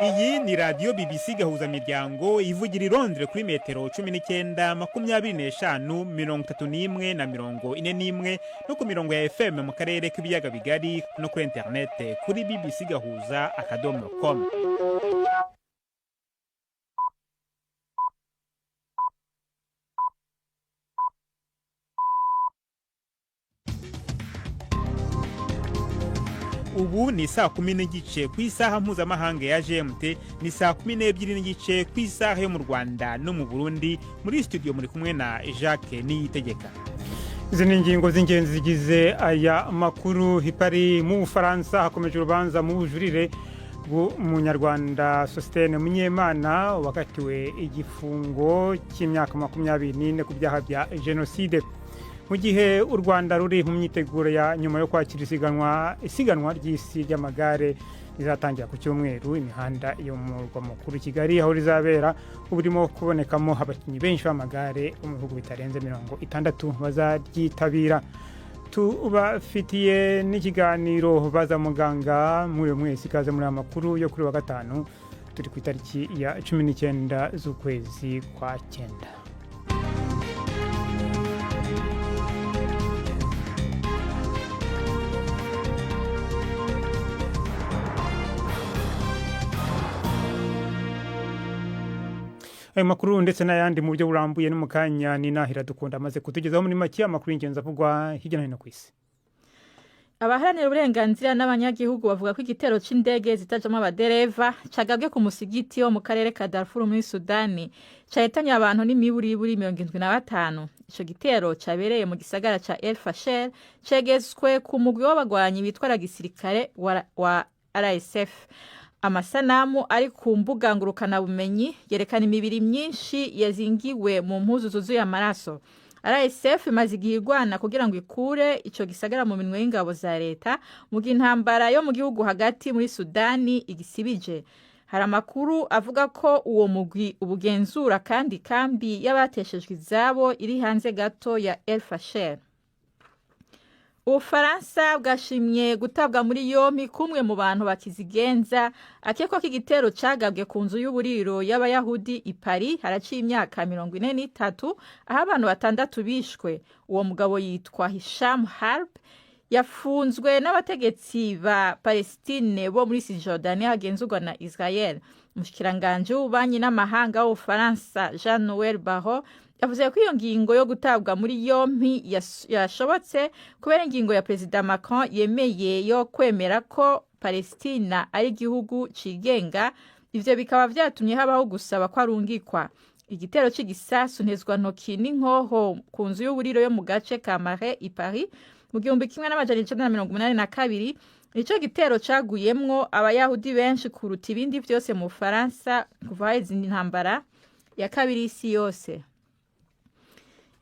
Iyi ni radiyo BBC Gahuzamiryango, ivugira i Londres kuri metero 19, 25, 31 na 41, no ku mirongo ya FM mu karere k'ibiyaga bigari, no kuri interinete kuri bbcgahuza.com. Ubu ni saa 10:30 ku isaha mpuzamahanga ya GMT, ni saa 12:30 ku isaha yo mu Rwanda no mu Burundi. Muri studio muri kumwe na Jacques Niyitegeka. Izi ni ingingo z'ingenzi zigize aya makuru. I Paris mu Bufaransa hakomeje urubanza mu bujurire bw'Umunyarwanda Sosthène Munyemana, wakatiwe igifungo cy'imyaka 24 ku byaha bya jenoside. Mu gihe u Rwanda ruri mu myiteguro ya nyuma yo kwakira isiganwa ry'isi ry'amagare rizatangira ku cyumweru, imihanda yo mu murwa mukuru Kigali aho rizabera ubu irimo kubonekamo abakinnyi benshi b'amagare bo mu bihugu bitarenze 60 bazaryitabira. Tubafitiye n'ikiganiro Baza Muganga. Muri mwese ikaze muri aya makuru yo kuri wa gatanu, turi ku itariki ya 19 z'ukwezi kwa cyenda. Ayo makuru ndetse n'ayandi mu buryo burambuye no mu kanya. Ni nahira dukunda amaze kutugezaho muri make amakuru y'ingenzi avugwa hirya no hino ku isi. Abaharanira uburenganzira n'abanyagihugu bavuga ko igitero c'indege zitajamwo abadereva cagabwe ku musigiti wo mu karere ka Darfur muri Sudani cahitanye abantu n'imiburiburi 75. Ico gitero cabereye mu gisagara ca El Fasher cegetswe ku mugwi w'abagwanyi bitwara gisirikare wa RSF. Amasanamu ari ku mbuga ngurukanabumenyi yerekana imibiri myinshi yazingiwe mu mpuzu zuzuye amaraso. RSF imaze igihe irwana kugira ngo ikure ico gisagara mu minwe y'ingabo za leta, mu gihe intambara yo mu gihugu hagati muri Sudani igisibije. Hari amakuru avuga ko uwo mugwi ubugenzura kandi kambi y'abateshejwe izabo iri hanze gato ya El Fasher. Ubufaransa bwashimye gutabwa muri yompi kumwe mu bantu bakizigenza akekwa ko igitero cagabwe ku nzu y'uburiro y'Abayahudi i Paris haraciye imyaka 43, aho abantu batandatu bishwe. Uwo mugabo yitwa Hisham Harb, yafunzwe n'abategetsi ba Palestine bo muri Cisjordanie hagenzurwa na Israel. Umushikiranganji w'ububanyi n'amahanga w'Ubufaransa Jean Noel Barrot yavuze ko iyo ngingo yo gutabwa muri yompi yashobotse kubera ingingo ya Perezida Macron yemeye yo kwemera ko Palestina ari igihugu cigenga, ivyo bikaba vyatumye habaho gusaba ko arungikwa. Igitero c'igisasu ntezwantoki n'inkoho ku nzu y'uburiro yo mu gace ka Marais i Paris mu 1982 nico gitero caguyemwo Abayahudi benshi kuruta ibindi vyose mu Bufaransa kuva haheze intambara ya kabiri y'isi yose.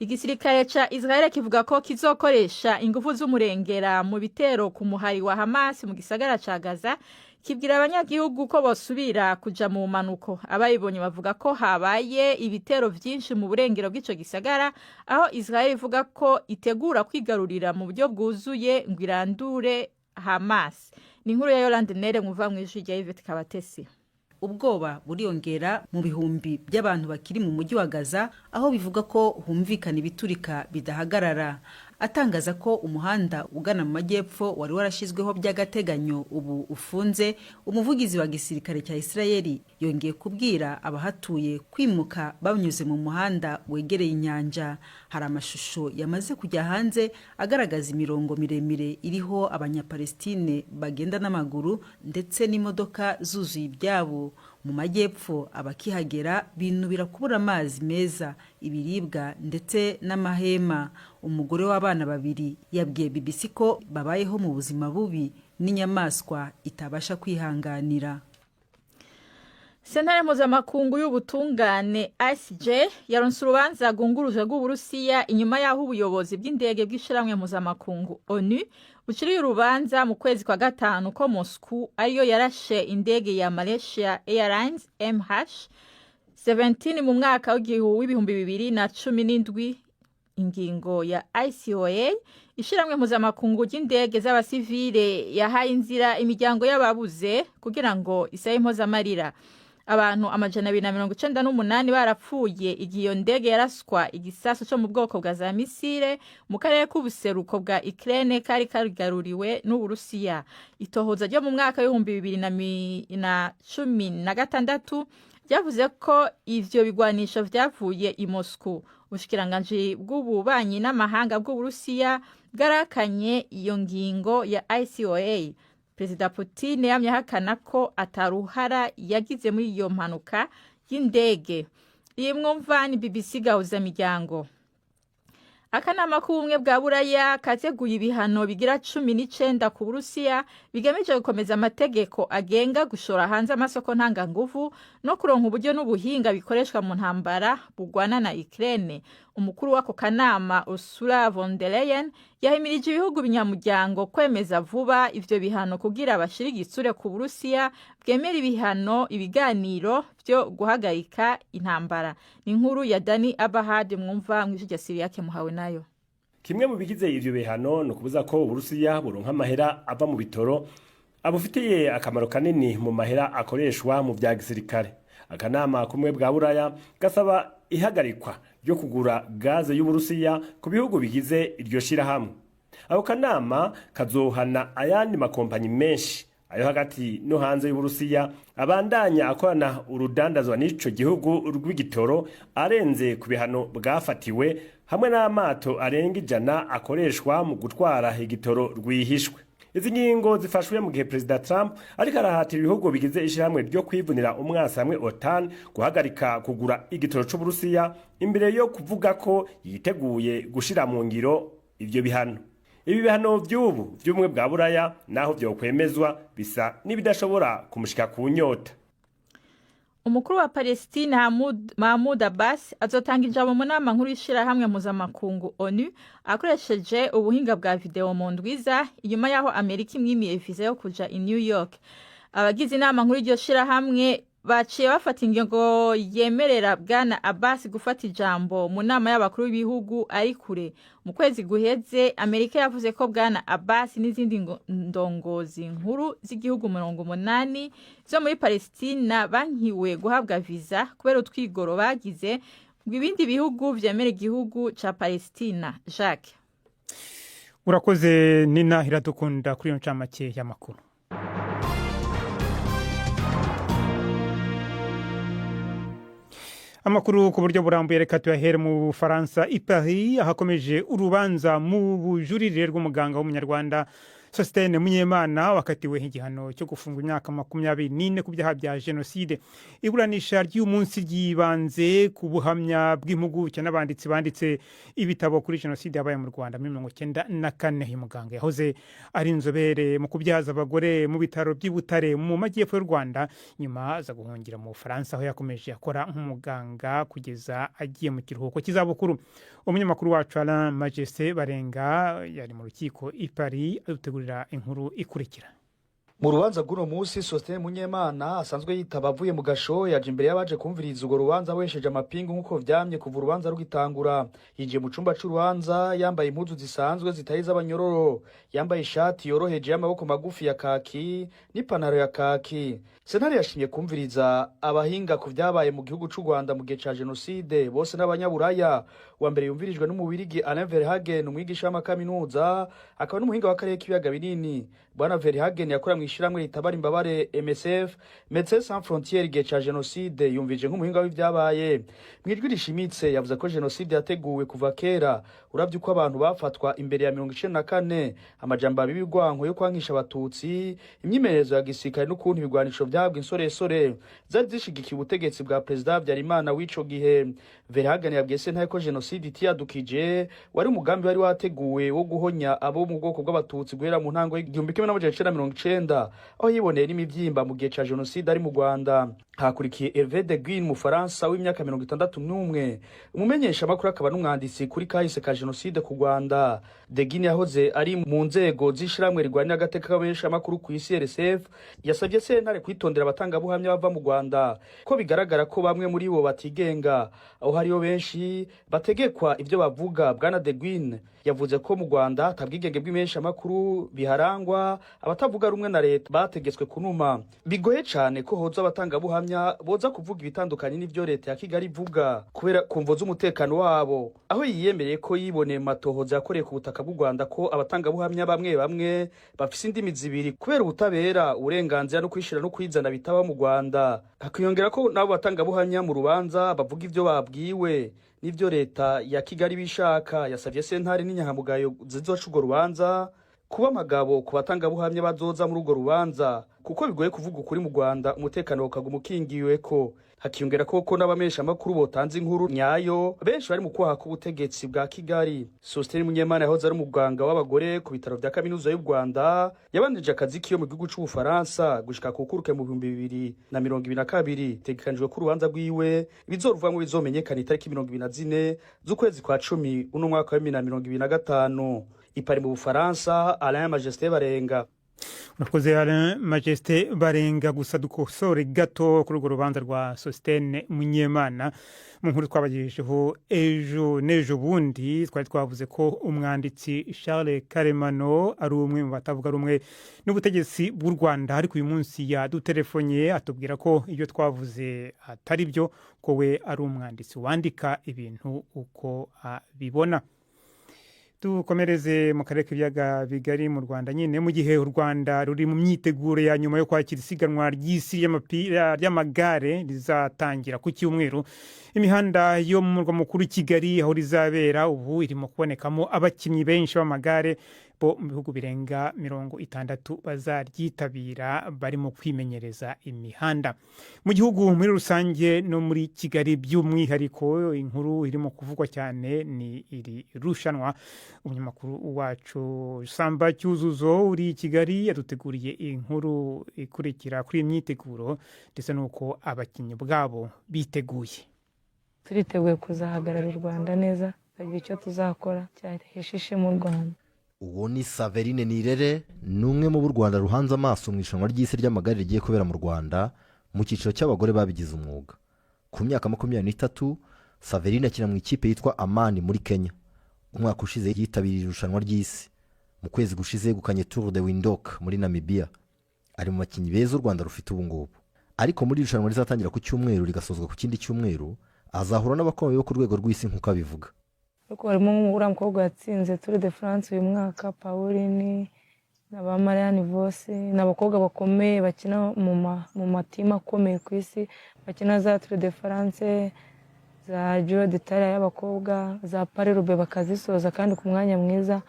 Igisirikare ca Israel kivuga ko kizokoresha ingufu z'umurengera mu bitero ku muhari wa Hamas mu gisagara ca Gaza, kibwira abanyagihugu ko bosubira kuja mu manuko. Abayibonye bavuga ko habaye ibitero vyinshi mu burengero bw'ico gisagara, aho Israel ivuga ko itegura kwigarurira mu buryo bwuzuye ngo irandure Hamas. Ni inkuru ya Yolande Nere muva mw'ijwi rya Yvette Kabatesi. Ubwoba buriyongera mu bihumbi by'abantu bakiri mu mujyi wa Gaza, aho bivuga ko humvikana ibiturika bidahagarara. Atangaza ko umuhanda ugana mu majyepfo wari warashyizweho by'agateganyo ubu ufunze, umuvugizi wa gisirikare cya Isirayeli yongeye kubwira abahatuye kwimuka banyuze mu muhanda wegereye inyanja. Hari amashusho yamaze kujya hanze agaragaza imirongo miremire iriho Abanyapalestine bagenda n'amaguru ndetse n'imodoka zuzuye ibyabo. Mu majyepfo, abakihagera binubira kubura amazi meza, ibiribwa ndetse n'amahema. Umugore w'abana babiri yabwiye BBC ko babayeho mu buzima bubi n'inyamaswa itabasha kwihanganira. Sentare mpuzamakungu y'ubutungane ICJ yaronse urubanza rwunguruje rw'Uburusiya inyuma y'aho ubuyobozi bw'indege bw'ishirahamwe mpuzamakungu ONU buciriye urubanza mu kwezi kwa gatanu ko Moscou ariyo yarashe indege ya Malaysia Airlines MH17 mu mwaka w'ibihumbi 2017. Ingingo ya ICOA, ishiramwe mpuzamakungu ry'indege z'abasivile, yahaye inzira imiryango y'ababuze kugira ngo isabe impozamarira. Abantu 298 barapfuye igihe iyo ndege yaraswa igisasu cyo mu bwoko bwa za misile mu karere k'ubuseruko bwa Ukraine kari karigaruriwe n'Uburusiya. Itohoza ryo mu mwaka w'2016 ryavuze ko ivyo bigwanisho vyavuye i Moscow. Ubushikiranganji bw'ububanyi n'amahanga bw'Uburusiya bwarakanye iyo ngingo ya ICOA. Perezida Putin yamye ahakana ko ataruhara yagize muri iyo mpanuka y'indege. Iyi mwumva ni BBC Gahuza Miryango. Akanama k'Ubumwe bwa Buraya kateguye ibihano bigira 19 ku Burusiya bigamije gukomeza amategeko agenga gushora hanze amasoko ntanganguvu no kuronka uburyo n'ubuhinga bikoreshwa mu ntambara bugwana na Ukraine. Umukuru w'ako kanama, Ursula von der Leyen, yahimirije ibihugu binyamuryango kwemeza vuba ivyo bihano kugira bashire igitsure ku Burusiya bwemera ibihano ibiganiro vyo guhagarika intambara. Ni inkuru ya Dani Abahad, mwumva mw'ijwi rya Siriyake Muhawe nayo. Kimwe mu bigize ivyo bihano ni ukubuza ko Uburusiya buronka amahera ava mu bitoro abufitiye akamaro kanini mu mahera akoreshwa mu vya gisirikare. Akanama kumwe bwa Buraya gasaba ihagarikwa ryo kugura gaze y'Uburusiya ku bihugu bigize iryo shirahamwe. Ako kanama kazohana ayandi makompanyi menshi ayo hagati no hanze y'Uburusiya abandanya akorana urudandazwa n'ico gihugu rw'igitoro arenze ku bihano bwafatiwe, hamwe n'amato arenga 100 akoreshwa mu gutwara igitoro rwihishwe. Izi ngingo zifashwe mu gihe Perezida Trump ariko arahatira ibihugu bigize ishirahamwe ryo kwivunira umwasi hamwe, OTAN, guhagarika kugura igitoro c'Uburusiya imbere yo kuvuga ko yiteguye gushira mu ngiro ivyo bihano. Ibi bihano vy'ubu vy'Ubumwe bwa Buraya, naho vyokwemezwa, bisa n'ibidashobora kumushika ku nyota. Umukuru wa Palestine Mahmoud Abbas azotanga ijambo mu nama nkuru y'ishirahamwe mpuzamakungu ONU akoresheje ubuhinga bwa video mu ndwiza, inyuma y'aho Amerika imwimiye viza yo kuja i New York. Abagize inama nkuru y'iryo shirahamwe baciye bafata ingingo yemerera Bwana Abbas gufata ijambo mu nama y'abakuru b'ibihugu ari kure. Mu kwezi guheze, Amerika yavuze ko Bwana Abbas n'izindi ndongozi nkuru z'igihugu 80 zo muri Palestina bankiwe guhabwa viza kubera utwigoro bagize ngo ibindi bihugu vyemera igihugu ca Palestina. Jacques. Urakoze Nina Iradukunda kuri iyo ncamake y'amakuru. Amakuru ku buryo burambuye reka tuyahere mu Bufaransa, i Paris, ahakomeje urubanza mu bujurire rw'umuganga w'Umunyarwanda Sositene Munyemana wakatiwe igihano cyo gufungwa imyaka 24 ku byaha bya jenoside. Iburanisha ry'uyu munsi ryibanze ku buhamya bw'impuguke n'abanditsi banditse ibitabo kuri jenoside yabaye mu Rwanda muri 94. Uyu muganga yahoze ari inzobere mu kubyaza abagore mu bitaro by'i Butare mu majyepfo y'u Rwanda, nyuma aza guhungira mu Bufaransa, aho yakomeje akora nk'umuganga kugeza agiye mu kiruhuko cy'izabukuru. Umunyamakuru wacu Alain Majesté Barenga yari mu rukiko i Paris, adutegurira inkuru ikurikira. Mu rubanza rw'uno munsi, Sositene Munyemana asanzwe yitaba avuye mu gasho yaje imbere y'abaje kumviriza urwo rubanza abohesheje amapingu nk'uko vyamye kuva urubanza rugitangura. Yinjiye mu cumba c'urubanza yambaye impuzu zisanzwe zitari iz'abanyororo, yambaye ishati yoroheje y'amaboko magufi ya kaki n'ipantaro ya kaki. Sentare yashimye kumviriza abahinga ku vyabaye mu gihugu c'u Rwanda mu gihe ca jenoside, bose n'abanyaburaya. Uwa mbere yumvirijwe n'Umubirigi Alain Verhagen, umwigisha w'amakaminuza akaba n'umuhinga w'akarere k'ibiyaga binini. Bwana Verhagen yakora mw'ishirahamwe ritabara imbabare MSF, Médecins Sans Frontières, igihe ca jenoside. Yumvije nk'umuhinga w'ivyabaye. Mw'ijwi rishimitse yavuze ko jenoside yateguwe kuva kera, uravye uko abantu bafatwa imbere ya 94, amajambo abibi y'urwanko yo kwankisha Abatutsi, imyimenyerezo ya gisirikare n'ukuntu ibigwanisho vyahabwa insoresore zari zishigikiye ubutegetsi bwa Perezida Habyarimana w'ico gihe. Verhagen yabwiye sentare ko jenoside itiyadukije, wari umugambi wari wateguwe wo guhonya abo mu bwoko bw'Abatutsi guhera mu ntango y'igihumbi kimwe 1990, aho yiboneye n'imivyimba mu gihe ca jenoside ari mu Rwanda. Hakurikiye Hervé de Guin, Mufaransa w'imyaka 61, umumenyesha amakuru akaba n'umwanditsi kuri kahise ka jenoside ku Rwanda. De Guin yahoze ari mu nzego z'ishirahamwe rigwanira agateka k'abamenyeshamakuru ku isi, RSF. Yasabye sentare kwitondera abatangabuhamya bava mu Rwanda, ko bigaragara ko bamwe muri bo batigenga, aho hariyo benshi bategekwa ivyo bavuga. Bwana De Guin yavuze ko mu Rwanda ata bwigenge bw'imenyeshamakuru biharangwa, abatavuga rumwe na leta bategetswe kunuma, bigoye cane ko hoza abatangabuhamya boza kuvuga ibitandukanye n'ivyo leta ya Kigali ivuga kubera kumvo z'umutekano wabo, aho yiyemereye ko yiboneye mu matohoza yakoreye ku butaka bw'u Rwanda ko abatangabuhamya bamwe bamwe bafise indimi zibiri kubera ubutabera, uburenganzira no kwishira no kwizana bitaba mu Rwanda. Hakiyongera ko n'abo batangabuhamya mu rubanza bavuga ivyo babwiwe n'ivyo leta ya Kigali bishaka. Yasavye sentare n'inyankamugayo zizoca urwo rubanza kuba amagabo ku batangabuhamya bazoza muri urwo rubanza, kuko bigoye kuvuga ukuri mu Rwanda umutekano ukaguma ukingiweko. Hakiyongera ko n'abamenyeshamakuru botanze inkuru nyayo benshi bari mu kwaha k'ubutegetsi bwa Kigali. Sostene Munyemana yahoze ari umuganga w'abagore ku bitaro vya kaminuza y'u Rwanda, yabandanije akazi kiyo mu gihugu c'Ubufaransa gushika kukuruke mu 2022. Tegekanijwe ko urubanza rwiwe bizoruvamwo bizomenyekana itariki 24 z'ukwezi kwa 10 uno mwaka wa 2025. I Paris mu Bufaransa, Alain Majesté Barenga. Urakoze, Alain Majesté Barenga. Gusa dukosore gato kuri urwo rubanza rwa Sositene Munyemana. Mu nkuru twabagejejeho ejo n'ejo bundi, twari twavuze ko umwanditsi Charles Karemano ari umwe mu batavuga rumwe n'ubutegetsi bw'u Rwanda, ariko uyu munsi yadutelefonnye atubwira ko ibyo twavuze atari byo, ko we ari umwanditsi wandika ibintu uko abibona. Dukomereze mu karere k'ibiyaga bigari, mu Rwanda nyine. Mu gihe u Rwanda ruri mu myiteguro ya nyuma yo kwakira isiganwa ry'isi ry'amagare rizatangira ku cyumweru, imihanda yo mu murwa mukuru Kigali aho rizabera ubu irimo kubonekamo abakinnyi benshi b'amagare bo mu bihugu birenga 60 bazaryitabira, barimo kwimenyereza imihanda mu gihugu muri rusange no muri Kigali by'umwihariko. Inkuru irimo kuvugwa cyane ni iri rushanwa. Umunyamakuru wacu Samba Cyuzuzo uri i Kigali yaduteguriye inkuru ikurikira kuri iyi myiteguro ndetse n'uko abakinnyi ubwabo biteguye. Turiteguye kuzahagarara u Rwanda neza, tukagira icyo tuzakora cyahesha ishema u Rwanda. Uwo ni Saverine Nirere, ni umwe mu b'u Rwanda ruhanze amaso mu irushanwa ry'isi ry'amagare rigiye kubera mu Rwanda mu cyiciro cy'abagore babigize umwuga. Ku myaka 23, Saverine akina mu ikipe yitwa Amani muri Kenya. Umwaka ushize yitabiriye irushanwa ry'isi. Mu kwezi gushize yegukanye Tour de Windhoek muri Namibia. Ari mu bakinnyi beza u Rwanda rufite ubu ngubu, ariko muri iri rushanwa rizatangira ku cyumweru rigasozwa ku kindi cyumweru, azahura n'abakomeye bo ku rwego rw'isi nk'uko abivuga. Ariko harimo nk'uriya mukobwa watsinze Tour de France uyu mwaka, Pauline, na ba Marianne Vos. Ni abakobwa bakomeye bakina mu matimu akomeye ku isi, bakina za Tour de France, za Giro d'Italia y'abakobwa, za Paris-Roubaix, bakazisoza kandi ku mwanya mwiza.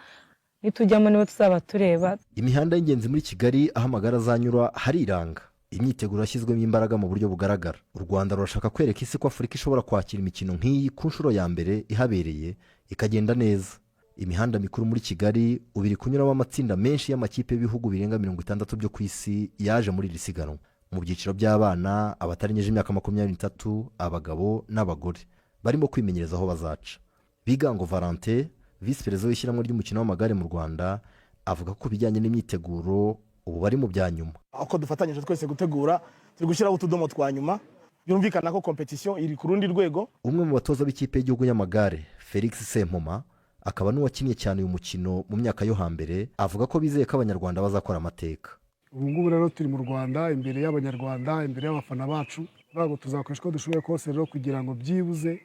Nitujyamo nibo tuzaba tureba. Imihanda y'ingenzi muri Kigali aho amagare azanyura hariranga. Imyiteguro yashyizwemo imbaraga mu buryo bugaragara. U Rwanda rurashaka kwereka isi ko Afurika ishobora kwakira imikino nk'iyi ku nshuro ya mbere ihabereye, ikagenda neza. Imihanda mikuru muri Kigali ubu iri kunyuramo amatsinda menshi y'amakipe y'ibihugu birenga 60 byo ku isi yaje muri iri siganwa, mu byiciro by'abana, abatarengeje imyaka 23, abagabo n'abagore. Barimo kwimenyereza aho bazaca. Bigango Valentin, visi perezida w'ishyirahamwe ry'umukino w'amagare mu Rwanda, avuga ko ku bijyanye n'imyiteguro ubu bari mu bya nyuma. Uko dufatanyije twese gutegura, turi gushyiraho utudomo twa nyuma. Byumvikana ko compétition iri ku rundi rwego. Umwe mu batoza b'ikipe y'igihugu y'amagare, Felix Sempoma, akaba n'uwakinnye cyane uyu mukino mu myaka yo hambere, avuga ko bizeye ko Abanyarwanda bazakora amateka. Ubu ngubu rero turi mu Rwanda, imbere y'Abanyarwanda, imbere y'abafana bacu. Ntabwo tuzakoresha uko dushoboye kose rero kugira ngo byibuze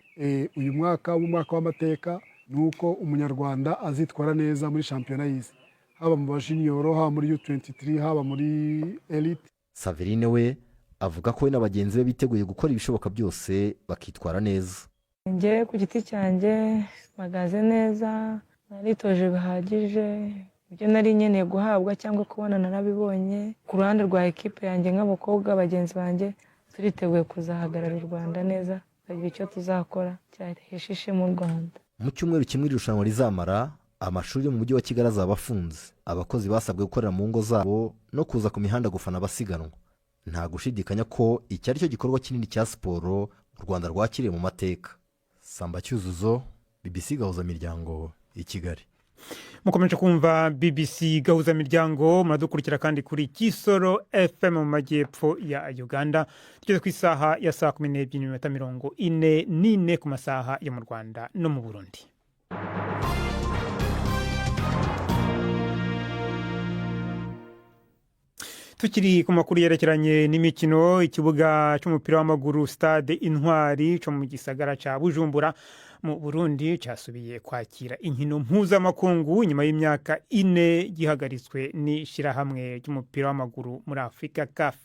uyu mwaka w'umwaka w'amateka, ni uko Umunyarwanda azitwara neza muri shampiyona y'isi, haba mu bajunior, haba muri U23, haba muri elite. Saverine we avuga ko we na bagenzi be biteguye gukora ibishoboka byose bakitwara neza. Njye ku giti cyanjye mpagaze neza, naritoje bihagije. Ibyo nari nkeneye guhabwa cyangwa kubona narabibonye. Ku ruhande rwa ekipe yanjye, nk'abakobwa bagenzi banjye, turiteguye kuzahagarara u Rwanda neza, tukagira icyo tuzakora cyahesha ishema u Rwanda. Mu cyumweru kimwe iri rushanwa rizamara. Amashuri yo mu mujyi wa Kigali azaba afunze. Abakozi basabwe gukorera mu ngo zabo no kuza ku mihanda gufana abasiganwa. Nta gushidikanya ko iki ari cyo gikorwa kinini cya siporo u Rwanda rwakiriye mu mateka. Samba Cyuzuzo, BBC Gahuzamiryango, i Kigali. Mukomeje kumva BBC Gahuzamiryango, muradukurikira kandi kuri Kisoro FM mu majyepfo ya Uganda. Tugeze ku isaha ya 12:44 ku masaha yo mu Rwanda no mu Burundi. Tukiri ku makuru yerekeranye n'imikino, ikibuga cy'umupira w'amaguru Stade Intwari cyo mu gisagara cya Bujumbura mu Burundi cyasubiye kwakira inkino mpuzamakungu nyuma y'imyaka 4 gihagaritswe n'ishyirahamwe ry'umupira w'amaguru muri Afurika, CAF.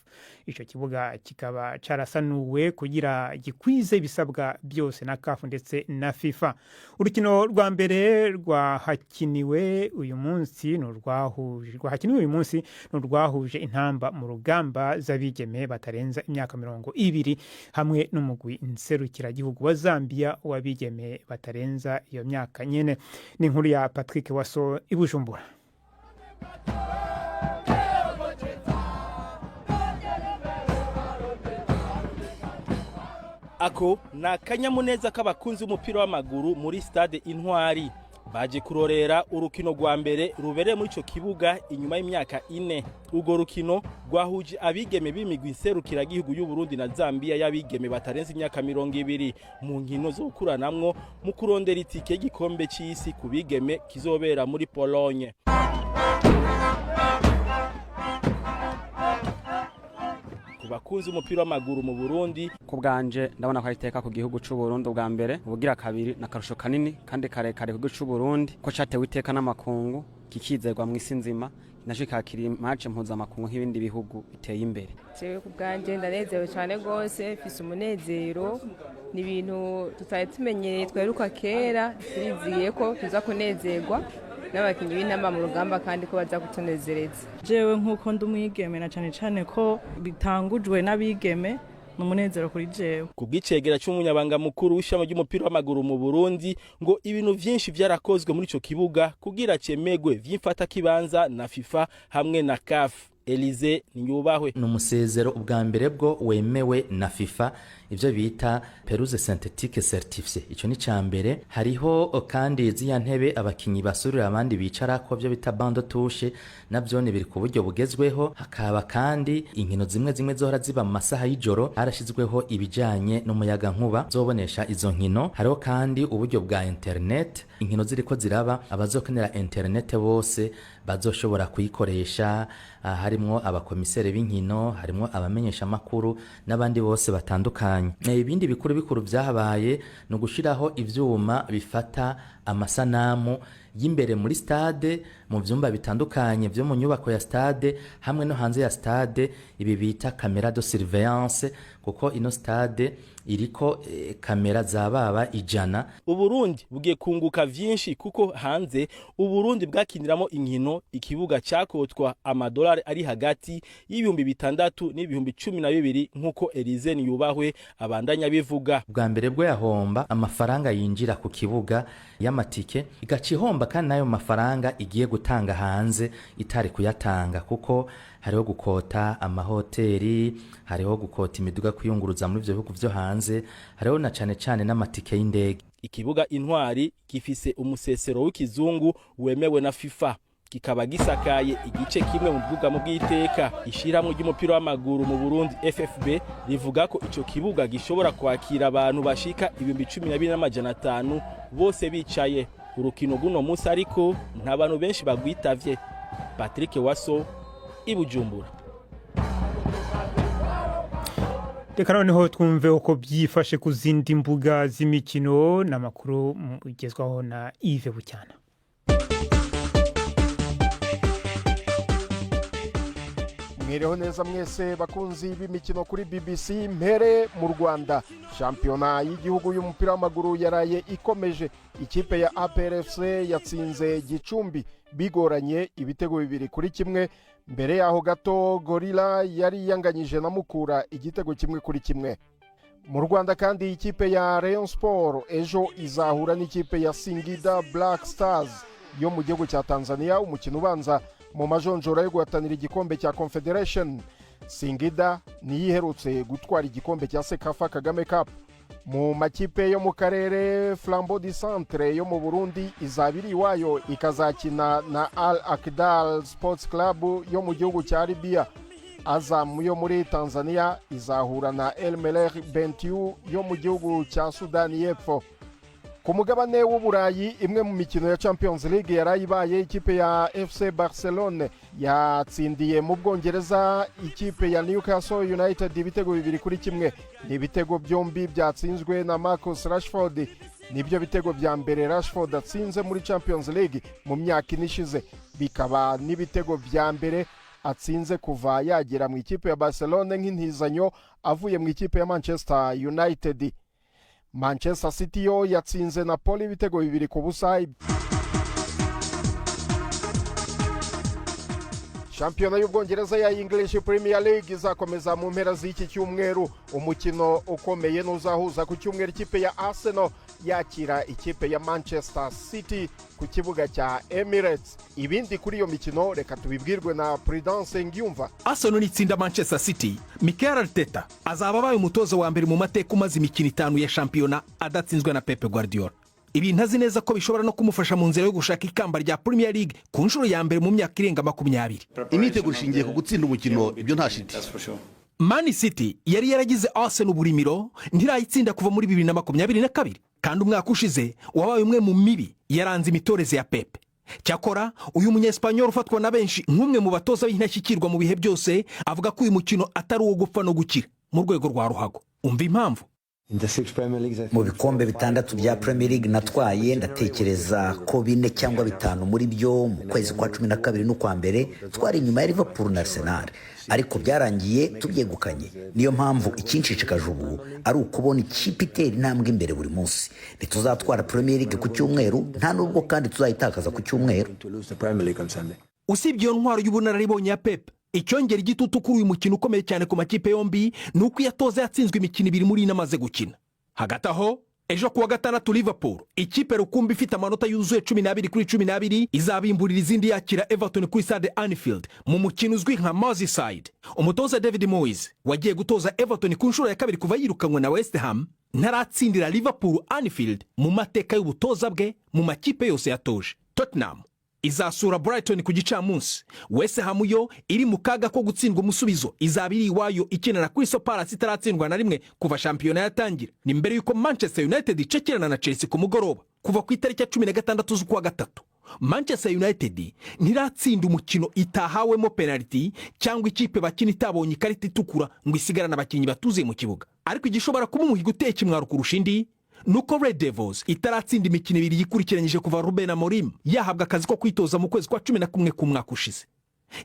Icyo kibuga kikaba cyarasanuwe kugira gikwize ibisabwa byose na CAF ndetse na FIFA. Urukino rwa mbere rwahakiniwe uyu munsi ni rwahakiniwe uyu munsi ni urwahuje Intamba mu Rugamba z'abigeme batarenza imyaka 20 hamwe n'umugwi nserukiragihugu wa Zambia w'abigeme batarenza iyo myaka nyene. Ni inkuru ya Patrick Waso i Bujumbura. Ako ni akanyamuneza k'abakunzi b'umupira w'amaguru muri Stade Intwari, baje kurorera urukino rwa mbere rubereye muri ico kibuga inyuma y'imyaka 4. Urwo rukino rwahuje abigeme b'imigwi nserukiragihugu y'u Burundi na Zambia y'abigeme batarenze imyaka 20 mu nkino zo gukuranamwo mu kurondera itike y'igikombe c'isi ku bigeme kizobera muri Pologne. Ku bakunzi b'umupira w'amaguru mu Burundi, ku bwanje ndabona ko ari iteka ku gihugu c'u Burundi ubwa mbere, ubugira kabiri na karusho kanini kandi karekare ku gihugu c'u Burundi ko catewe iteka n'amakungu, kikizerwa mu isi nzima, naco kakira imace mpuzamakungu nk'ibindi bihugu biteye imbere. Jewe ku bwanje ndanezerewe cyane rwose, mfise umunezero. Ni ibintu tutari tumenyereye, tweruka kera. Turizigiye ko tuza kunezerwa n'abakinnyi b'Intamba mu Rugamba kandi ko baza kutunezereza. Jewe nk'uko ndi umwigeme, na cane cane ko bitangujwe n'abigeme, ni umunezero kuri jewe. Ku bw'icegera c'umunyabanga mukuru w'ishami ry'umupira w'amaguru mu Burundi, ngo ibintu vyinshi vyarakozwe muri ico kibuga kugira cemegwe vy'imfatakibanza na FIFA hamwe na CAF. Elize Niyubahwe. Ni umusezero ubwa mbere bwo wemewe na FIFA, ivyo bita pelouse synthétique certifiée, ico ni ca mbere. Hariho kandi ziya ntebe abakinyi basurira abandi bicarako, byo bita banc de touche, navyo ni biri ku buryo bugezweho. Hakaba kandi inkino zimwe zimwe zohora ziba mu masaha y'ijoro, harashizweho ibijanye n'umuyaga nkuba zobonesha izo nkino. Hariho kandi uburyo bwa internet, inkino ziriko ziraba abazokenera internet bose bazoshobora kuyikoresha, harimwo abakomisere b'inkino, harimwo abamenyesha makuru n'abandi bose batandukanye. Ibindi bikuru bikuru vyahabaye ni ugushiraho ivyuma bifata amasanamu y'imbere muri stade, mu vyumba bitandukanye vyo mu nyubako ya stade hamwe no hanze ya stade, ibi bita caméra de surveillance, kuko ino stade iriko kamera zababa 100. Uburundi bugiye kunguka vyinshi kuko hanze Uburundi bwakiniramo inkino ikibuga cakotwa amadolari ari hagati y'6,000 n'12,000, nk'uko Elize Niyubahwe abandanya bivuga. Bwa mbere bwo yahomba amafaranga yinjira ku kibuga y'amatike, igaca ihomba kandi n'ayo mafaranga igiye gutanga hanze itari kuyatanga, kuko hariho gukota amahoteli, hariho gukota imiduga kwiyunguruza muri ivyo bihugu vyo hanze, hariho na cane cane n'amatike y'indege. Ikibuga Intwari gifise umusesero w'ikizungu wemewe na FIFA, kikaba gisakaye igice kimwe mu bwugamo bw'iteka. Ishyirahamwe ry'umupira w'amaguru mu Burundi, FFB, rivuga ko ico kibuga gishobora kwakira abantu bashika 14,500 bose bicaye. Urukino rw'uno munsi ariko nta bantu benshi bagwitavye. Patrick Waso i Bujumbura. Reka noneho twumve uko byifashe ku zindi mbuga z'imikino n'amakuru ugezwaho na Yves Bucyana. Mwireho neza mwese bakunzi b'imikino kuri BBC. Mpere mu Rwanda, shampiyona y'igihugu y'umupira w'amaguru yaraye ikomeje. Ikipe ya APRFC yatsinze Gicumbi bigoranye ibitego 2-1. Mbere yaho gato Gorilla yari yanganyije na Mukura igitego 1-1. Mu Rwanda kandi, ikipe ya Rayon Sport ejo izahura n'ikipe ya Singida Black Stars yo mu gihugu cya Tanzania, umukino ubanza mu majonjora yo guhatanira igikombe cya Confederation. Singida niyo iherutse gutwara igikombe cya CECAFA Kagame Cup. Mu makipe yo mu karere, Flambeau du Centre yo mu Burundi izaba iri iwayo, ikazakina na Al Akdal Sports Club yo mu gihugu cya Libya. Azam yo muri Tanzania izahura na El Merreikh Bentiu yo mu gihugu cya Sudani y'Epfo. Ku mugabane w'Uburayi, imwe mu mikino ya Champions League yarayibaye. Ikipe ya FC Barcelone yatsindiye mu Bwongereza ikipe ya Newcastle United ibitego 2-1. Ni ibitego byombi byatsinzwe na Marcus Rashford. Nibyo bitego bya mbere Rashford atsinze muri Champions League mu myaka 4 ishize, bikaba n'ibitego bya mbere atsinze kuva yagera mu ikipe ya Barcelone nk'intizanyo avuye mu ikipe ya Manchester United. Manchester City yo yatsinze Napoli ibitego 2-0. Shampiyona y'Ubwongereza ya English Premier League izakomeza mu mpera z'iki cyumweru. Umukino ukomeye n'uzahuza ku cyumweru ikipe ya Arsenal yakira ikipe ya Manchester City ku kibuga cya Emirates. Ibindi kuri iyo mikino reka tubibwirwe na Prudence Ngiyumva. Arsenal nitsinda Manchester City, Mikel Arteta azaba abaye umutoza wa mbere mu mateka umaze imikino 5 ya shampiyona adatsinzwe na Pep Guardiola. Ibintu azi neza ko bishobora no kumufasha mu nzira yo gushaka ikamba rya Premier League ku nshuro ya mbere mu myaka irenga 20. Imyiteguro ishingiye ku gutsinda umukino, ibyo nta shiti. Man City yari yaragize Arsenal uburimiro, ntirayitsinda kuva muri 2022, kandi umwaka ushize wabaye umwe mu mibi yaranze imitoreze ya Pep. Cyakora uyu munyesipanyol ufatwa na benshi nk'umwe mu batoza b'intashyikirwa mu bihe byose avuga ko uyu mukino atari uwo gupfa no gukira mu rwego rwa ruhago. Umva impamvu. Mu bikombe 6 bya Premier League natwaye, ndatekereza ko 4 cyangwa 5 muri byo mu kwezi kwa 12 n'ukwa mbere twari inyuma ya Liverpool na Arsenal, ariko byarangiye tubyegukanye. Niyo mpamvu ikinshishikaje ubu ari ukubona ikipe itera intambwe imbere buri munsi. Ntituzatwara Premier League ku cyumweru, nta nubwo kandi tuzayitakaza ku cyumweru. Usibye iyo ntwaro y'ubunararibonye ya Pep, icyongera igitutu kuri uyu mukino ukomeye cyane ku makipe yombi ni uko iyo atoza yatsinzwe imikino 2 muri ine amaze gukina. Hagati aho, ejo kuwa gatandatu, Liverpool, ikipe rukumbi ifite amanota yuzuye 12 kuri 12, izabimburira izindi yakira Everton kuri stade Anfield mu mukino uzwi nka Merseyside. Umutoza David Moyes wagiye gutoza Everton ku nshuro ya kabiri kuva yirukanwe na West Ham, ntaratsindira Liverpool Anfield mu mateka y'ubutoza bwe mu makipe yose yatoje. Tottenham izasura Brighton ku gicamunsi. West Ham yo iri mu kaga ko gutsindwa umusubizo, izaba iri iwayo ikina na Crystal Palace itaratsindwa na rimwe kuva shampiyona yatangira. Ni mbere y'uko Manchester United icakirana na Chelsea ku mugoroba. Kuva ku itariki ya 16 z'ukwa gatatu, Manchester United ntiratsinda umukino itahawemo penaliti cyangwa ikipe bakina itabonye ikarita itukura ngo isigarane abakinnyi batuzuye mu kibuga. Ariko igishobora kuba umuhigo uteye ikimwaro kurusha indi nuko Red Devils itaratsinda imikino 2 yikurikiranyije kuva Ruben Amorim yahabwa akazi ko kwitoza mu kwezi kwa 11 k'umwaka ushize.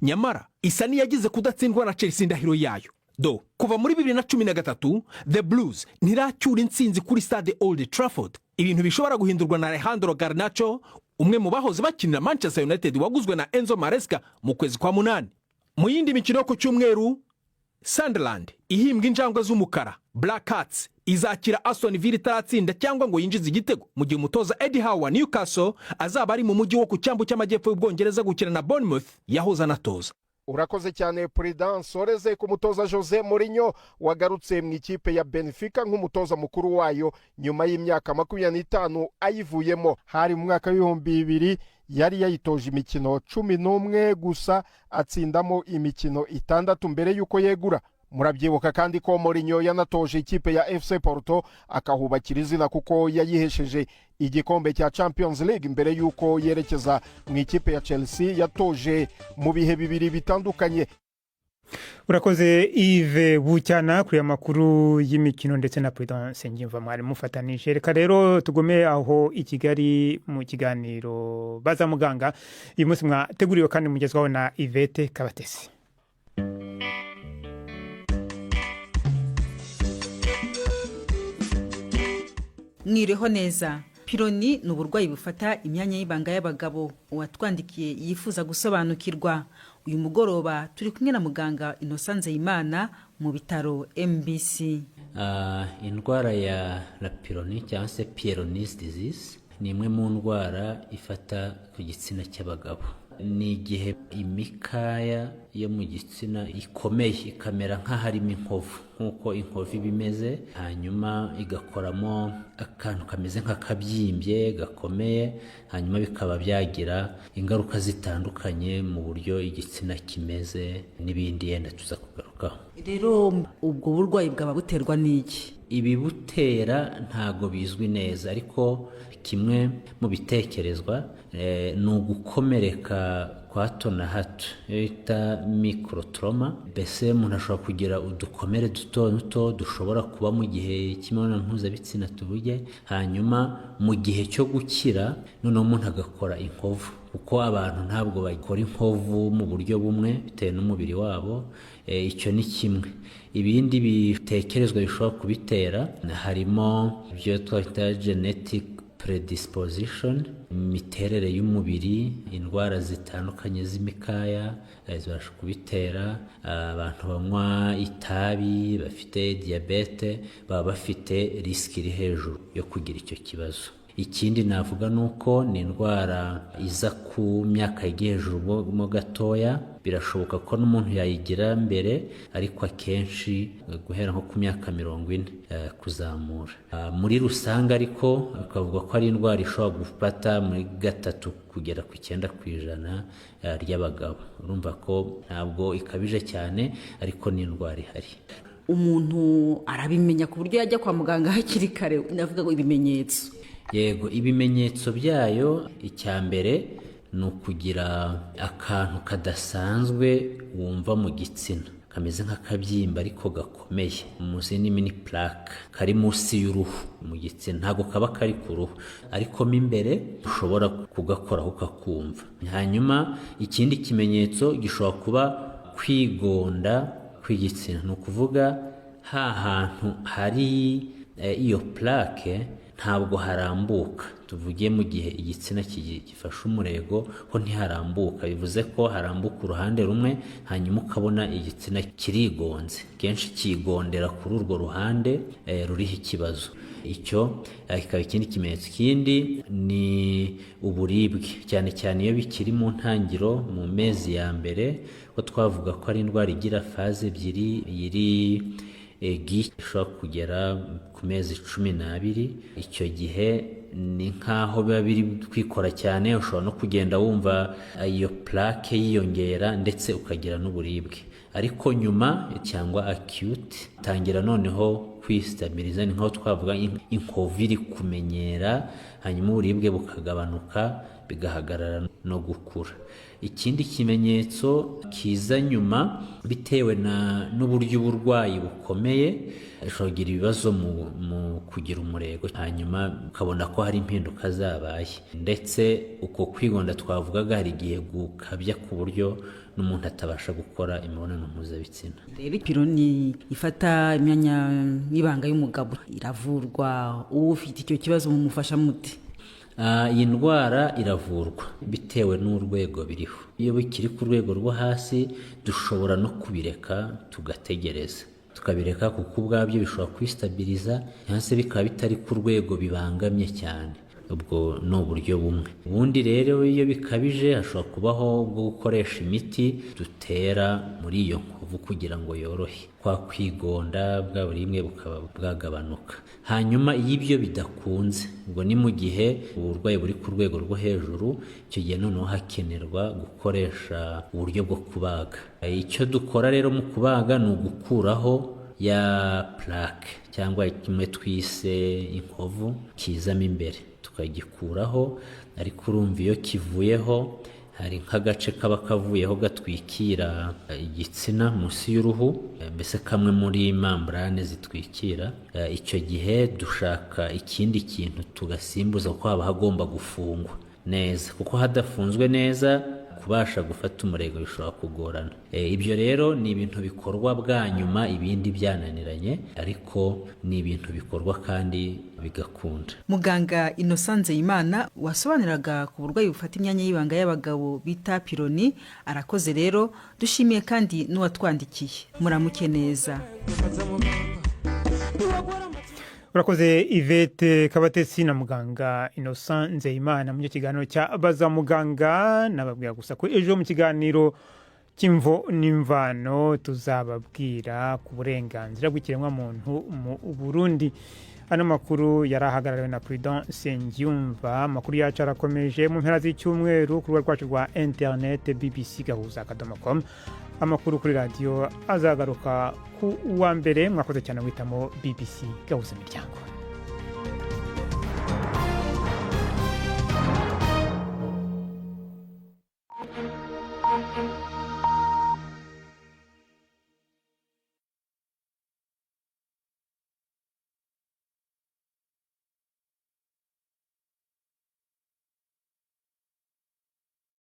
Nyamara isa n'iyagize kudatsindwa na Chelsea indahiro yayo. Do kuva muri 2013 The Blues ntiracyura intsinzi kuri stade Old Trafford, ibintu bishobora guhindurwa na Alejandro Garnacho, umwe mu bahoze bakinira Manchester United waguzwe na Enzo Maresca mu kwezi kwa 8. Mu yindi mikino yo ku cyumweru, Sunderland ihimbwa injangwe z'umukara Black Cats izakira Aston Villa itaratsinda cyangwa ngo yinjize igitego, mu gihe umutoza Eddie Howe wa Newcastle azaba ari mu mujyi wo ku cyambu cy'amajyepfo y'Ubwongereza gukina na Bournemouth yahoze anatoza. Urakoze cyane Prudence. Oreze ku mutoza Jose Mourinho wagarutse mu ikipe ya Benfica nk'umutoza mukuru wayo nyuma y'imyaka 25 ayivuyemo. Hari mu mwaka w'2000 yari yayitoje imikino 11 gusa, atsindamo imikino 6 mbere y'uko yegura. Murabyibuka kandi ko Mourinho yanatoje ikipe ya FC Porto akahubakira izina, kuko yayihesheje igikombe cya Champions League mbere y'uko yerekeza mu ikipe ya Chelsea yatoje mu bihe bibiri bitandukanye. Urakoze Yves Bucyana kuri amakuru y'imikino ndetse na Prudence Ngimva mwari mufatanije. Reka rero tugume aho i Kigali mu kiganiro Baza Muganga uyu munsi mwateguriwe kandi mugezwaho na Yvette Kabatesi. Mwiriho neza. Pironi ni uburwayi bufata imyanya y'ibanga y'abagabo. Uwatwandikiye yifuza gusobanukirwa. Uyu mugoroba turi kumwe na muganga Innocent Nzeyimana mu bitaro MBC. Indwara ya la pironi cyangwa se Peyronie's disease Ni imwe mu ndwara ifata ku gitsina cy'abagabo. Ni igihe imikaya yo mu gitsina ikomeye, ikamera nk'aharimo inkovu, nk'uko inkovu iba imeze, hanyuma igakoramo akantu kameze nk'akabyimbye gakomeye, hanyuma bikaba byagira ingaruka zitandukanye mu buryo igitsina kimeze n'ibindi yenda tuza kugarukaho. Rero ubwo burwayi bwaba buterwa n'iki? Ibibutera ntago bizwi neza, ariko kimwe mu bitekerezwa ni ugukomereka kwa hato na hato, iyo bita microtrauma. Mbese umuntu ashobora kugira udukomere duto duto dushobora kuba mu gihe cy'imibonano mpuzabitsina tuvuge, hanyuma mu gihe cyo gukira noneho umuntu agakora inkovu, kuko abantu ntabwo bakora inkovu mu buryo bumwe bitewe n'umubiri wabo. Icyo ni kimwe. Ibindi bitekerezwa bishobora kubitera harimo ibyo twita genetic predisposition, imiterere y'umubiri, indwara zitandukanye z'imikaya zibasha kubitera. Abantu banywa itabi, bafite diyabete, baba bafite risiki iri hejuru yo kugira icyo kibazo. Ikindi navuga ni uko ni indwara iza ku myaka yagiye hejuru mo gatoya. Birashoboka ko n'umuntu yayigira mbere, ariko akenshi guhera nko ku myaka 40 kuzamura. Muri rusange ariko bikavuga ko ari indwara ishobora gufata muri 3 kugera ku 9% ry'abagabo. Urumva ko ntabwo ikabije cyane, ariko ni indwara ihari. Umuntu arabimenya ku buryo yajya kwa muganga hakiri kare? Ndavuga ngo ibimenyetso. Yego, ibimenyetso byayo, icya mbere ni ukugira akantu kadasanzwe wumva mu gitsina, kameze nk'akabyimba ariko gakomeye, munsi ni mini plaque, kari munsi y'uruhu mu gitsina. Ntabwo kaba kari ku ruhu, ariko mo imbere ushobora kugakoraho ukakumva. Hanyuma ikindi kimenyetso gishobora kuba kwigonda kw'igitsina, ni ukuvuga ha hantu hari iyo plaque ntabwo harambuka. Tuvuge mu gihe igitsina gifashe umurego ho ntiharambuka, bivuze ko harambuka uruhande rumwe, hanyuma ukabona igitsina kirigonze, kenshi kigondera kuri urwo ruhande ruriho ikibazo. Icyo kikaba ikindi kimenyetso. Ikindi ni uburibwe, cyane cyane iyo bikiri mu ntangiro, mu mezi ya mbere, ko twavuga ko ari indwara igira phase ebyiri, iri aigu ishobora kugera ku mezi 12. Icyo gihe ni nk'aho biba biri kwikora cyane, ushobora no kugenda wumva iyo plaque yiyongera, ndetse ukagira n'uburibwe. Ariko nyuma, cyangwa acute, tangira noneho kwistabiriza, ni nkaho twavuga inkovu iri kumenyera, hanyuma uburibwe bukagabanuka, bigahagarara no gukura. Ikindi kimenyetso kiza nyuma, bitewe na n'uburyo uburwayi bukomeye, ushobora kugira ibibazo mu kugira umurego, hanyuma ukabona ko hari impinduka zabaye. Ndetse uko kwigonda twavugaga hari igihe gukabya ku buryo n'umuntu atabasha gukora imibonano mpuzabitsina. Rero ipironi ifata imyanya y'ibanga y'umugabo iravurwa? Ufite icyo kibazo mumufasha mute? Iyi ndwara iravurwa bitewe n'urwego biriho. Iyo bikiri ku rwego rwo hasi dushobora no kubireka, tugategereza, tukabireka, kuko ubwabyo bishobora kwistabiriza, cyangwa se bikaba bitari ku rwego bibangamye cyane. Ubwo ni uburyo bumwe. Ubundi rero iyo bikabije hashobora kubaho bwo gukoresha imiti dutera muri iyo nkovu kugira ngo yorohe kwa kwigonda, bwa buribwe bukaba bwagabanuka. Hanyuma iyo ibyo bidakunze, ubwo ni mu gihe uburwayi buri ku rwego rwo hejuru, icyo gihe noneho hakenerwa gukoresha uburyo bwo kubaga. Icyo dukora rero mu kubaga ni ugukuraho ya plaque, cyangwa kimwe twise inkovu kizamo imbere, tukagikuraho. Ariko urumva iyo kivuyeho hari nk'agace kaba kavuyeho gatwikira igitsina munsi y'uruhu, mbese kamwe muri membrane zitwikira. Icyo gihe dushaka ikindi kintu tugasimbuza, kuko haba hagomba gufungwa neza, kuko hadafunzwe neza kubasha gufata umurego bishobora kugorana. Ibyo rero ni ibintu bikorwa bwa nyuma ibindi byananiranye, ariko ni ibintu bikorwa kandi bigakunda. Muganga Innocent Nzeyimana wasobanuraga ku burwayi bufata imyanya y'ibanga y'abagabo bita pironi, arakoze. Rero dushimiye kandi n'uwatwandikiye. Muramuke neza. Urakoze, Yvette Kabatesi na muganga Innocent Nzeyimana mu kiganiro cya Baza Muganga. Nababwira gusa ko ejo mu kiganiro cy'Imvo n'Imvano tuzababwira ku burenganzira bw'ikiremwamuntu mu Burundi. Ano makuru yari ahagarariwe na Prudent Nsengiyumva. Amakuru yacu arakomeje mu mpera z'icyumweru ku rubuga rwacu rwa interineti, bbc-com. Amakuru kuri radiyo azagaruka ku wa mbere. Mwakoze cyane guhitamo BBC Gahuza Miryango.